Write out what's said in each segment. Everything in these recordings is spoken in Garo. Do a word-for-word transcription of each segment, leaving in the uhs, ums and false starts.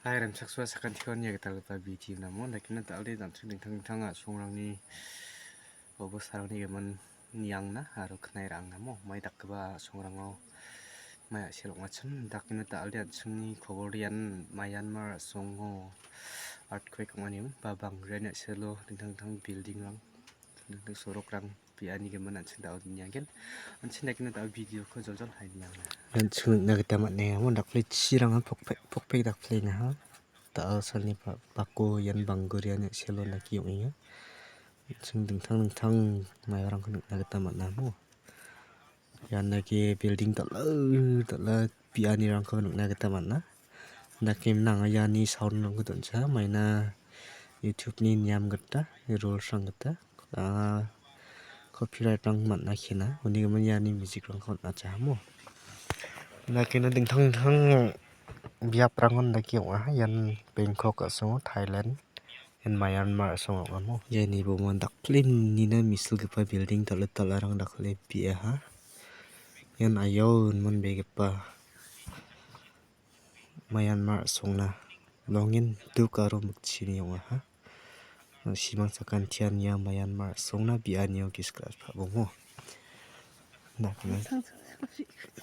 Hai, rimchaksoa sakantikon ia gitalgipa B T namo, dakina dal·e damchik dingtang dingtang a·songrangni obosarangni gimin niangna aro knai ra·angnamo, mai dakgipa a·songrango mai a·sel ong·achim, dakina dal·e an·chingni koborian Myanmar a·songo earthquake ong·ani ba bangreani a·selo dingtang dingtang buildingrang, dingtang dingtang sorokrang, biani gimin an·ching dal·o niagen. An·ching dakina dal·o videoko joljol hai nianga. An·ching nikna gita man·enga, amo dakple chiranga pokpek, pokpek dakplengaha. Da·alsalni pa-, pako ian bangriani a·selo dake ong·enga. An·ching dingtang dingtang mairangko nikna gita man·a, amo. Ian dake building dal·a, dal·a bianirangko nikna gita man·a. Dake mnang iani sound-rangko doncha, maina YouTube-ni niam gita, rules-rang gita, ah, copyright-rang man·a kena. Uni gimin iani music-rangko on·achamo. Dakena dingtang dingtang biaprangon dake ong·a. Ian Bangkok a·songo, Thailand, ian Myanmar a·songo ong·amo. Iani boman dakplenina misilgipa building dal·a, dal·arang dakle biaha. Ian ayau inmonbegipa Myanmar a·songna longin duk aro mikchini ong·aha. Simang sakantian ia Myanmar a·songna bianio gisik ra·pabongo. Dakina,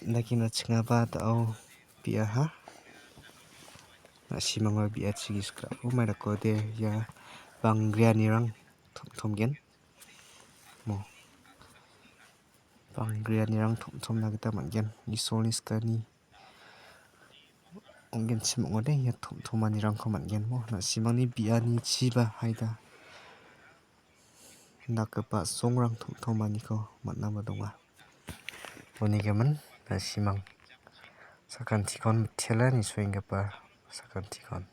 dakina chingaba da·o biaha. Na·simangba biachi gisik ra·o, mai dakode ia bangrianirang tom-, tomgen. Mo. Bangrianirang tom·tomna gita man·gen. Isolni skani ong·genchim ong·ode ia tom·tomanirangko man·gen mo. Na·simangni biani chiba haida dakgipa songrang tom·tomaniko man·aba donga. Uni gimin na·simang sakantikon mitela nisoenggipa sakantikon.